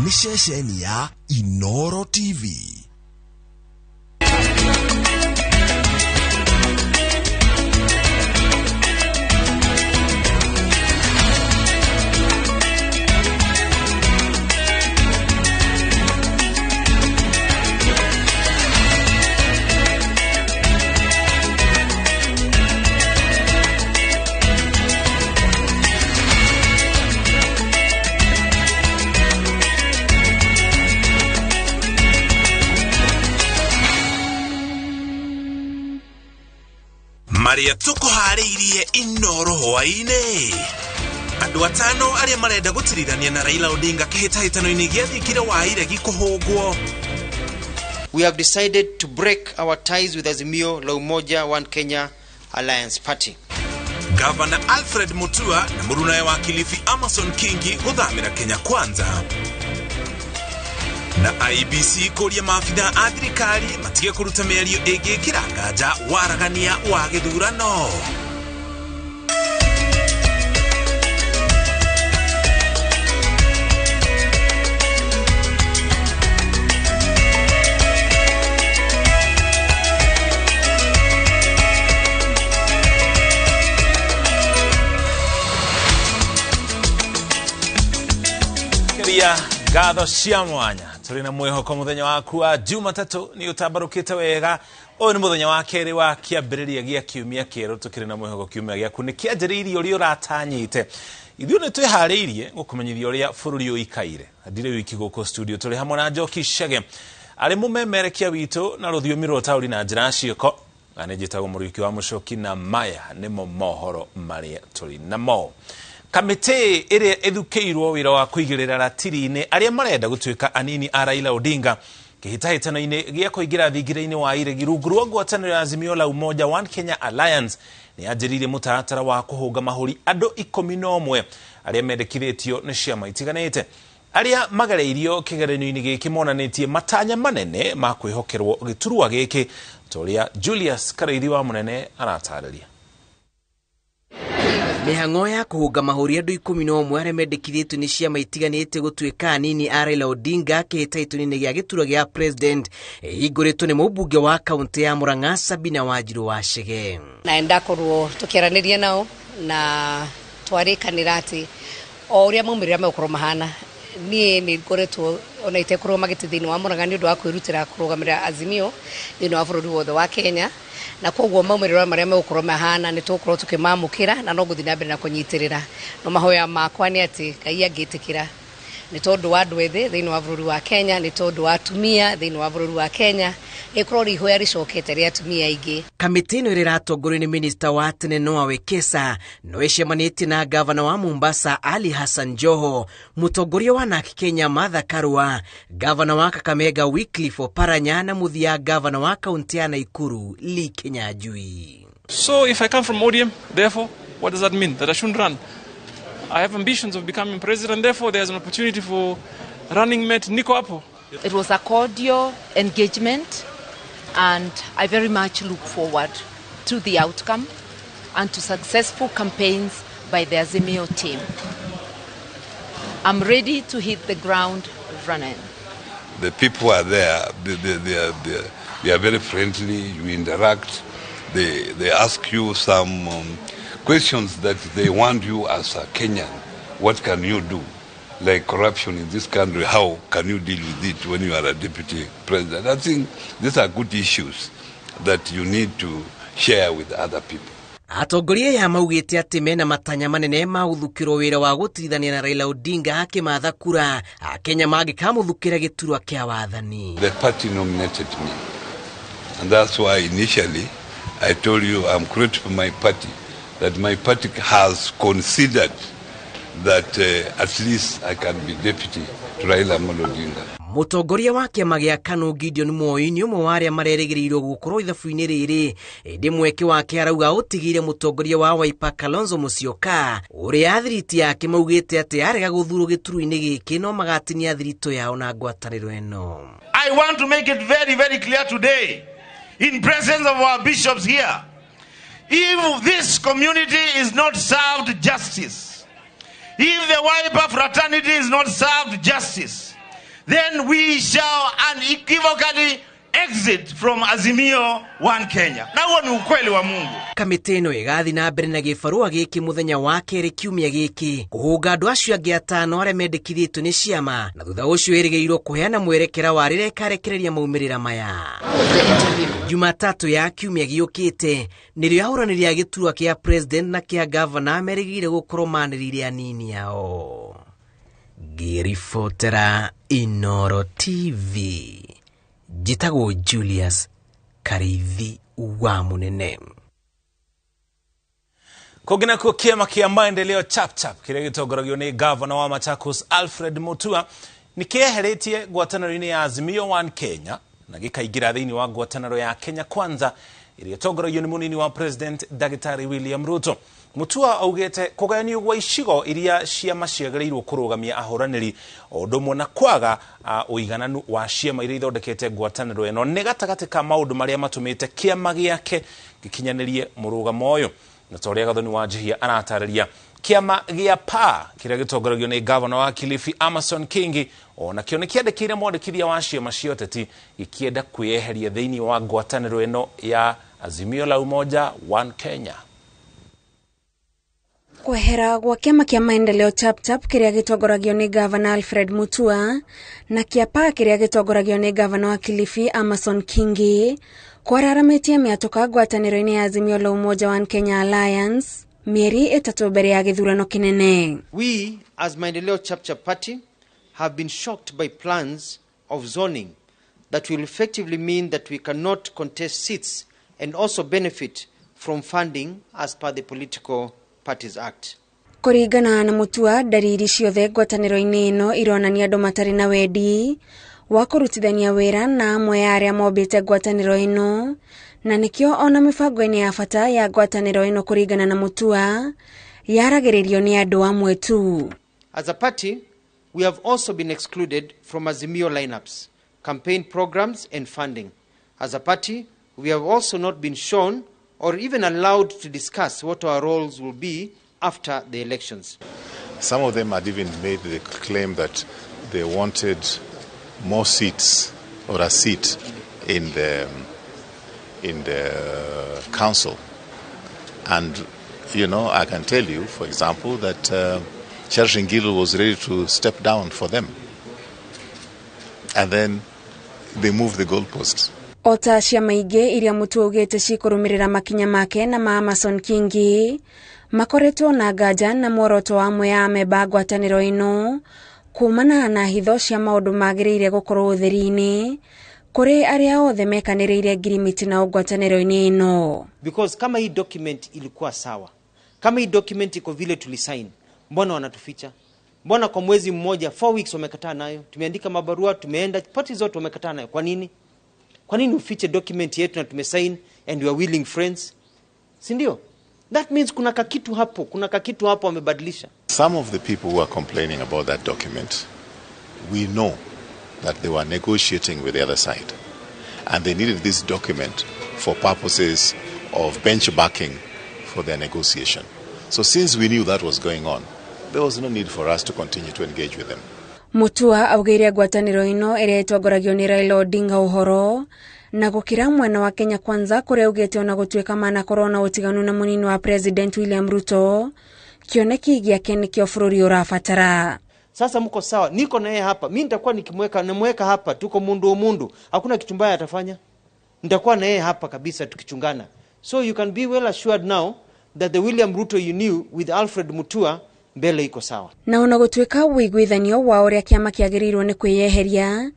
Nĩ ceceni ya Inoro TV. Marĩa tũkũharĩirie Inoro hwaĩ-inĩ. Andũ atano arĩa marenda gũtirithania na Raila Odinga kĩhĩtahĩtano-inĩ gĩa thikire wa iregi kũhũngwo. We have decided to break our ties with Azimio La Umoja One Kenya Alliance Party. Gavana Alfred Mutua na mũrunawe wa Kilifi Amason Kingi gũthamĩra Kenya Kwanza. Na IEBC kũria maabitha a thirikari matige kũruta mĩario ĩngĩkĩra nganja waragania wa gĩthurano. Keria ngatho cia mwanya tũrĩ na mwĩhoko mũthenya waku wa Jumatatũ nĩ ũtambarũkĩte wega. Ũyũ nĩ mũthenya wa kerĩ wa kĩambĩrĩria gĩa kiumia kĩerũ. Tũkĩrĩ na mwĩhoko kiumia gĩaku nĩ kĩanjĩrĩirie ũrĩa ũratanyĩte. Ithuĩ nĩ twĩharĩirie gũkũmenyithia ũrĩa bũrũri ũikaire. Ndirĩ wiki gũkũ studio, tũrĩ hamwe na Njoki Chege arĩ mũmemerekia witũ na rũthiomi rwa ũtaũri na njĩra ya ciĩko. Na nĩ njĩtagwo Mũriũki wa Mũcoki, na maya nĩmo mohoro marĩa tũrĩ namo. Kamĩtĩ ĩrĩa ĩthukĩirwo wĩra wa kũigĩrĩra ratiri-inĩ arĩa marenda gũtuĩka anini a Raila Odinga kĩhĩtahĩtano-inĩ gĩa kũingĩra thingira-inĩ wa iregi rungu rwa ngwatanĩro ya Azimio la Umoja One Kenya Alliance nĩ yanjĩrĩirie mũtaratara wa kũhũnga mahũri andũ 11 arĩa mendekithĩtio nĩ ciama itiganĩte. Arĩa magereirio kĩgeranio-inĩ gĩkĩ monanĩtie matanya manene ma kwĩhokerwo gĩturwa gĩkĩ, ta ũrĩa Julius Karĩithi wa Mũnene aratarĩria. Mĩhang'o ya kũhũnga mahũri andũ 11 arĩa mendekithĩtio nĩ ciama itiganĩte gũtuĩka anini a Raila Odinga kĩhĩtahĩtano-inĩ gĩa gĩturwa gĩa president ĩhingũrĩtwo nĩ mũmbunge wa kaũntĩ ya Murang'a Sabina Wanjiru wa Chege. Na ndakorwo tũkĩaranĩria nao na twarĩkanĩra atĩ o ũrĩa maumĩrĩra megũkorwo mahana, niĩ nĩ ngoretwo ona itekũrũgama gĩtĩ thĩinĩ wa Murang'a nĩ ũndũ wa kwĩrutĩra kũrũgamĩrĩra Azimio thĩinĩ wa bũrũri wothe wa Kenya, na koguo maumĩrĩra marĩa megũkorwo mahana nĩ tũgũkorwo tũkĩmamũkĩra na no gũthiĩ na mbere na kũnyitĩrĩra. No mahoya makwa nĩ atĩ Ngai angĩtĩkĩra, nĩ tondũ wa andũ ethĩ thĩinĩ wa bũrũri wa Kenya, nĩ tondũ wa atumia thĩinĩ wa bũrũri wa Kenya, ĩkorwo rĩ ihoya rĩcokete rĩa atumia aingĩ. Kamĩtĩ ĩno ĩrĩa ĩratongorio nĩ minista wa tene Noah Wekesa no ĩcemanĩtie na gavana wa Mombasa Ali Hassan Joho, mũtongoria wa NARC Kenya Martha Karua, gavana wa Kakamega Wycliffe Oparanya na mũthia gavana wa kaũntĩ ya Nakuru Lee Kinyanjui. So if I come from ODM, therefore, what does that mean? That I shouldn't run? I have ambitions of becoming president, therefore there's an opportunity for running mate Nico Apo. It was a cordial engagement, and I very much look forward to the outcome and to successful campaigns by the Azimio team. I'm ready to hit the ground running. The people are there, they are very friendly, you interact, they ask you some questions that they want you as a Kenyan. What can you do? Like corruption in this country, how can you deal with it when you are a deputy president? I think these are good issues that you need to share with other people. Atongoria aya maugĩte atĩ mena matanya manene ma gũthukĩrwo wĩra wa gũtirithania na Raila Odinga akĩmatha kura Akenya mangĩkamũthukĩra gĩturwa kĩa wathani. The party nominated me, and that's why initially I told you I'm grateful to my party, that my party has considered that at least I can be deputy to Raila Amolo Odinga. Mũtongoria wa kĩama gĩa KANU Gideon Moi nĩ ũmwe wa arĩa marerĩgĩrĩirwo gũkorwo ithabu-inĩ rĩrĩ, ĩndĩ mweke wake arauga ũtigĩire mũtongoria wa Wiper Kalonzo Musyoka ũrĩa athiriti yake maugĩte atĩ arega gũthurwo gĩturwa-inĩ gĩkĩ no magatinia thiritũ yao na ngwatanĩro ĩno. I want to make it very, very clear today in presence of our bishops here, if this community is not served justice, if the Wiper fraternity is not served justice, then we shall unequivocally exit from Azimio One Kenya. Na huo ni ukweli wa Mungu. Kamĩtĩ ĩno ĩgathiĩ na mbere na gĩbarũa gĩkĩ mũthenya wa kerĩ kiumia gĩkĩ kũhũnga andũ acio angĩ atano arĩa mendekithĩtio nĩ ciama, na thutha ũcio ĩrĩgĩrĩirwo kũheana mwerekera wa rĩrĩa ĩkarekereria maumĩrĩra maya. Jumatatũ ya kiumia gĩũkĩte nĩrĩo ahũranĩri a gĩturwa kĩa president na kĩa gavana merĩgĩrĩire gũkorwo manĩrĩire anini ao. Ngĩribotera Inooro TV, njĩtagwo Julius Karithi wa Munene. Kũngĩ nakuo, kĩama kĩa Maendeleo Chapchap kĩrĩa gĩtongoragio nĩ gavana wa Machakos Alfred Mutua nĩ kĩeheretie ngwatanĩro-inĩ ya Azimio One Kenya na gĩkaingĩra thĩinĩ wa ngwatanĩro ya Kenya Kwanza ĩrĩa ĩtongoragio nĩ mũnini wa president Ndagĩtarĩ William Ruto. Mutua augĩte kũgayanio gwa icigo iria ciama ciagĩrĩirwo kũrũgamia ahũranĩri o ũndũ ũmwe na kwaga ũigananu wa ciama iria ithondekete ngwatanĩro ĩno nĩ gatagatĩ ka maũndũ marĩa matũmĩte kĩama gĩake gĩkinyanĩrie mũrũgamo ũyũ. Na ta ũrĩa Gathoni wa Njihia aratarĩria, kĩama gĩa PA kĩrĩa gĩtongoragio nĩ gavana wa Kilifi Amason Kingi ona kĩo nĩ kĩandĩkĩire mwandĩkithia wa ciama cia ũteti gĩkĩenda kwĩyeheria thĩinĩ wa ngwatanĩro ĩno ya Azimio la Umoja One Kenya. Kwehera gwa kĩama kĩa Maendeleo Chapchap kĩrĩa gĩtongoragio nĩ gavana Alfred Mutua na kĩa PA kĩrĩa gĩtongoragio nĩ gavana wa Kilifi Amason Kingi kwararamĩtie mĩatũka ngwatanĩro-inĩ ya Azimio la Umoja One Kenya Alliance mĩeri 3 mbere ya gĩthurano kĩnene. We as Maendeleo Chapchap Party have been shocked by plans of zoning that will effectively mean that we cannot contest seats and also benefit from funding as per the Political Parties Act. Kũringana na Mutua, ndariri ciothe ngwatanĩro-inĩ ĩno ironania andũ matarĩ na wendi wa kũrutithania wĩra na amwe ya arĩa mombĩte ngwatanĩro ĩno, na nĩkĩo ona mĩbango-inĩ ya bata ya ngwatanĩro ĩno kũringana na Mutua yaragĩrĩrio nĩ andũ amwe tu. As a party, we have also been excluded from Azimio lineups, campaign programs and funding. As a party, we have also not been shown or even allowed to discuss what our roles will be after the elections. Some of them had even made the claim that they wanted more seats or a seat in the council. And, you know, I can tell you, for example, that Charles Ngilu was ready to step down for them. And then they moved the goalposts. Ota ciama ingĩ iria Mutua augĩte cikũrũmĩrĩra makinya make na ma Amason Kingi makoretwo na nganja na muoroto wa amwe ya amemba ngwatanĩro ĩno kumana na hitho cia maũndũ magĩrĩire gũkorwo ũtheri-inĩ kũrĩ arĩa othe mekanĩrĩire ngirimiti na ngwatanĩro-inĩ ĩno. Because kama hii document ilikuwa sawa, kama hii document iko vile tulisign, mbona wanatuficha? Mbona kwa mwezi mmoja 4 weeks wamekataa nayo? Tumeandika mabarua, tumeenda party zote wamekataa nayo. Kwa nini? Kwa nini ufiche document yetu na tumesign and we are willing friends? Si ndio? That means kuna kakitu hapo wamebadilisha. Some of the people who are complaining about that document, we know that they were negotiating with the other side. And they needed this document for purposes of benchmarking for their negotiation. So since we knew that was going on, there was no need for us to continue to engage with them. Mutua augĩire ngwatanĩro ĩno ĩrĩa ĩtongoragio nĩ Raila Odinga ũhoro na gũkĩra mwena wa Kenya Kwanza kũrĩa augĩte ona gũtuĩka manakorwo na ũtiganu na mũnini wa President William Ruto, kĩoneki gĩake nĩkĩo bũrũri ũrabatara. Sasa mko sawa, niko na yeye hapa, mimi nitakuwa nikimweka namweka hapa, tuko mundu mundu, hakuna kitu mbaya atafanya. Nitakuwa na yeye hapa kabisa tukichungana. So you can be well assured now that the William Ruto you knew with Alfred Mutua mbele iko sawa. Na ona gũtuĩka ũiguithanio wa ũrĩa kĩama kĩagĩrĩirwo nĩ kwĩyeheria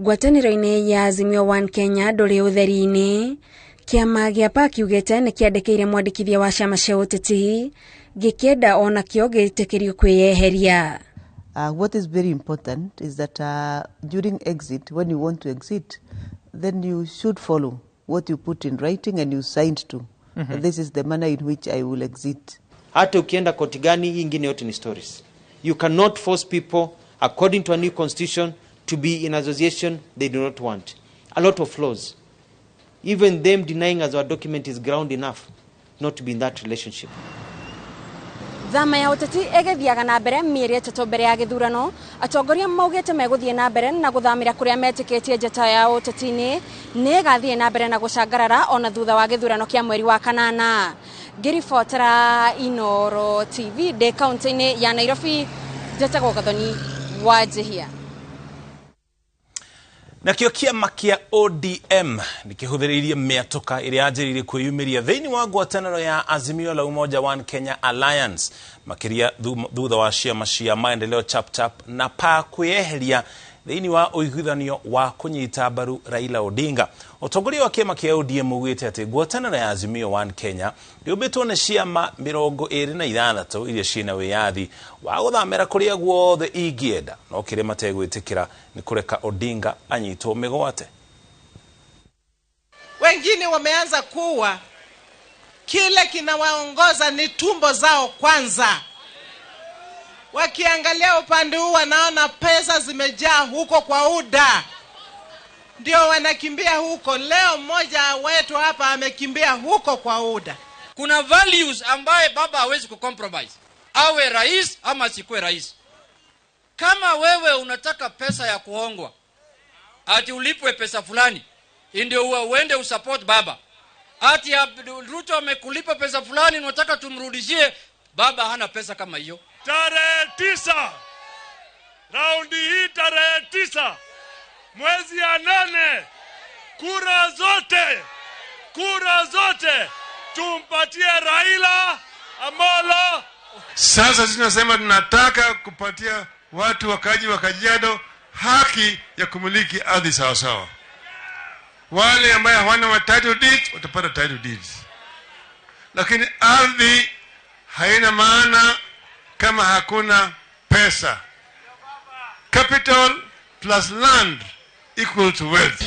ngwatanĩro-inĩ ya Azimio One Kenya ndũrĩ ũtheri-inĩ, kĩama gĩa PA kiugĩte nĩ kĩandĩkĩire mwandĩkithia wa ciama cia ũteti gĩkĩenda onakĩo gĩtĩkĩrio kwĩyeheria. What is very important is that during exit, when you want to exit, then you should follow what you put in writing and you signed to. Mm-hmm. This is the manner in which I will exit. Hata ukienda koti gani, hii ingine yote ni stories. You cannot force people, according to a new constitution, to be in association they do not want. A lot of flaws. Even them denying us our document is ground enough not to be in that relationship. Thama ya ũteti ĩgĩthiaga na mbere mĩeri 3 mbere ya gĩthurano, atongoria maugĩte megũthiĩ na mbere na gũthamĩra kũrĩa metĩkĩtie njata ya ũteti-inĩ nĩ ĩgathiĩ na mbere na gũcangarara ona thutha wa gĩthurano kĩa mweri wa kanana. Ngĩribotera Inooro TV ndĩ kaunti-inĩ ya Nairobi, njĩtagwo Gathoni Wanjihia. Nakĩo kĩama kĩa ODM nĩkĩhũthĩrĩirie mĩatũka ĩrĩa yanjĩrĩirie kwĩyumĩria thĩinĩ wa ngwatanĩro ya Azimio la Umoja One Kenya Alliance, makĩria thutha wa ciama cia Maendeleo Chapchap na PA kwĩyeheria thĩinĩ wa ũiguithanio wa kũnyita mbaru Raila Odinga. Ũtongoria wa kĩama kĩa ODM ugĩte atĩ ngwatanĩro ya Azimio One Kenya yũmbĩtwo nĩ ciama 26 iria ciĩna wĩyathi wa gũthamĩra kũrĩa guothe ingĩenda, no kĩrĩa mategwĩtĩkĩra nĩ kũreka Odinga anyitwo mĩgwate. Wengine wameanza kuwa kile kinawaongoza ni tumbo zao kwanza. Wakiangalia upande huu wanaona pesa zimejaa huko kwa UDA, ndio wanakimbia huko. Leo mmoja wetu hapa amekimbia huko kwa UDA. Kuna values ambaye baba hawezi kucompromise, awe rais ama asikuwe rais. Kama wewe unataka pesa ya kuhongwa, ati ulipwe pesa fulani ndio uende usupport baba, ati Ruto amekulipa pesa fulani unataka tumrudishie, baba hana pesa kama hiyo. Tarehe 9, raundi hii tarehe 9 mwezi ya 8, kura zote tumpatie Raila Amolo. Sasa tunasema tunataka kupatia watu wakaji wa Kajiado haki ya kumiliki ardhi sawa sawa. Wale ambao hawana title deeds watapata title deeds, lakini ardhi haina maana kama hakuna pesa. Capital plus land equal to wealth.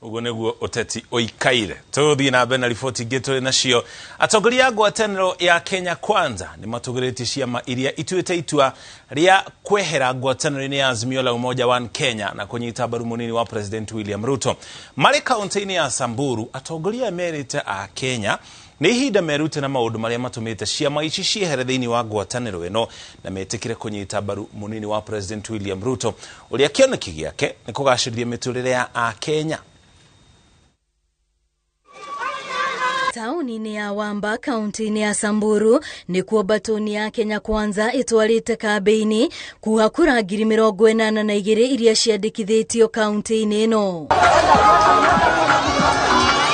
Uguo nĩguo ũteti ũikaire. Tũgũthiĩ na mbere na riboti ingĩ tũrĩ nacio. Atongoria a ngwatanĩro ya Kenya Kwanza nĩ matũgĩrĩtie ciama iria ituĩte itua rĩa kwehera ngwatanĩro-inĩ ya Azimio la Umoja One Kenya na kũnyita mbaru mũnini wa President William Ruto. Marĩ kaunti-inĩ ya Samburu, atongoria merĩte a Kenya nĩ ihinda merute na maũndũ marĩa matũmĩte ciama ici ciehere thĩinĩ wa ngwatanĩro ĩno na metĩkĩre kũnyita mbaru mũnini wa President William Ruto, ũrĩa kĩoneki gĩake nĩ kũgacĩrithia mĩtũrĩre ya Akenya. Tauni-inĩ ya Wamba kaunti-inĩ ya Samburu nĩkuo mbatũni ya Kenya Kwanza ĩtwarĩte kambĩini kuha kura 82,000 iria ciandĩkithĩtio kaunti-inĩ ĩno.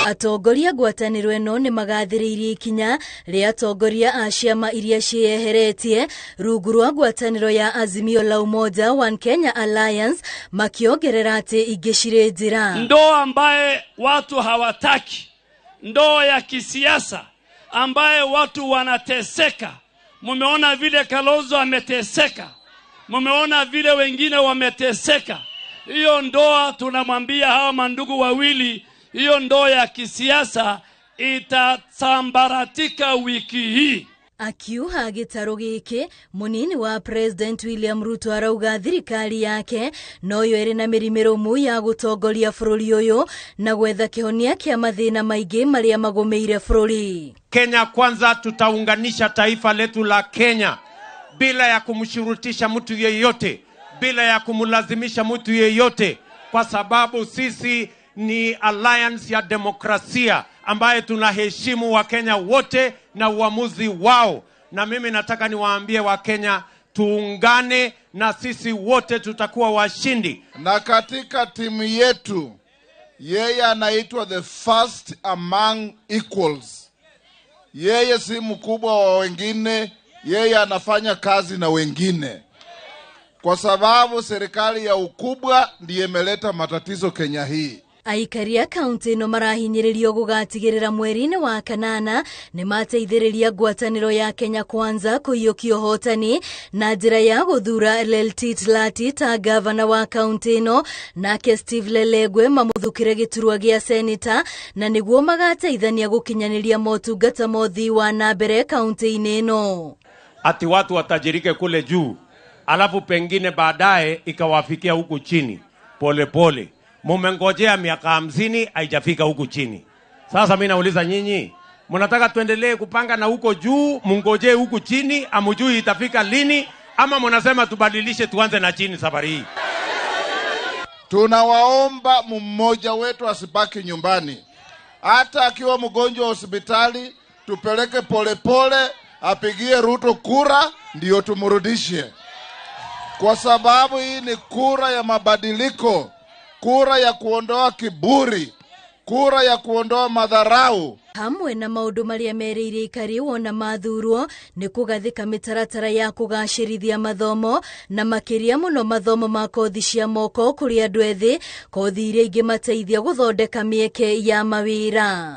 Atongoria ngwatanĩro ĩno nĩ magathĩrĩirie ikinya rĩa atongoria a ciama iria ciĩyeheretie rungu rwa ngwatanĩro ya Azimio la Umoja One Kenya Alliance, makĩongerera atĩ ingĩ cirĩ njĩra. Ndoa ambaye watu hawataki, ndoa ya kisiasa ambaye watu wanateseka. Mumeona vile Kalonzo ameteseka, mumeona vile wengine wameteseka. Hiyo ndoa tunamwambia hawa mandugu wawili, hiyo ndoa ya kisiasa itasambaratika wiki hii. Akiuha gĩtarũ gĩkĩ, mũnini wa President William Ruto arauga thirikari yake noyo ĩrĩ na mĩri mĩrũmu ya gũtongoria bũrũri ũyũ na gwetha kĩhonia kĩa mathĩna maingĩ marĩa magũmĩire bũrũri. Kenya Kwanza tutaunganisha taifa letu la Kenya bila ya kumshurutisha mtu yeyote, bila ya kumlazimisha mtu yeyote, kwa sababu sisi ni alliance ya demokrasia ambaye tunaheshimu Wakenya wote na uamuzi wao. Na mimi nataka niwaambie Wakenya, tuungane na sisi wote tutakuwa washindi. Na katika timu yetu yeye anaitwa the first among equals. Yeye si mkubwa wa wengine, yeye anafanya kazi na wengine. Kwa sababu serikali ya ukubwa ndiye imeleta matatizo Kenya hii. Aikari a kaunti ĩno marahinyĩrĩrio gũgatigĩrĩra mweri-inĩ wa kanana nĩ mateithĩrĩria ngwatanĩro ya Kenya Kwanza kũiyũkia ũhotani na njĩra ya gũthura Leltit Lati ta gavana wa kaunti ĩno, nake Steve Lelegwe mamũthukĩre gĩturwa gĩa seneta, na nĩguo magateithania gũkinyanĩria motungata ma ũthii wa na mbere kaunti-inĩ ĩno. Ati watu watajirike kule juu, alafu pengine baadaye ikawafikia huku chini pole pole. Mumengojea miaka 50 haijafika huku chini. Sasa mimi nauliza nyinyi, Mnataka tuendelee kupanga na huko juu, mungojee huku chini, amujui itafika lini, ama mnasema tubadilishe tuanze na chini safari hii? Tunawaomba mmoja wetu asibaki nyumbani, hata akiwa mgonjwa hospitali, tupeleke polepole, apigie Ruto kura ndiyo tumrudishe, kwa sababu hii ni kura ya mabadiliko, kura ya kuondoa kiburi, kura ya kuondoa madharau. Hamwe na maundu maria merĩire ikari wona mathurwo nĩ kũgathĩka mĩtaratara ya kũgacĩrithia mathomo na makĩria mũno mathomo ma kothi cia moko kũrĩ andũ ethĩ, kothi iria ingĩmateithia gũthondeka mĩeke ya mawĩra.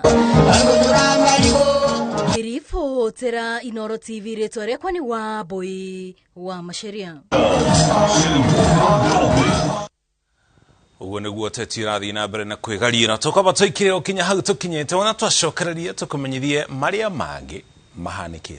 Ngĩribotera Inooro TV, rĩtwa rĩakwa nĩ Wambui wa Macharia. Ũguo nĩguo teti ĩrathiĩ na mbere na kwĩgariĩra, tũkwamba tũikire gũkinya hau tũkinyĩte, ona twacokererie tũkũmenyithie marĩa mangĩ mahanĩkĩte.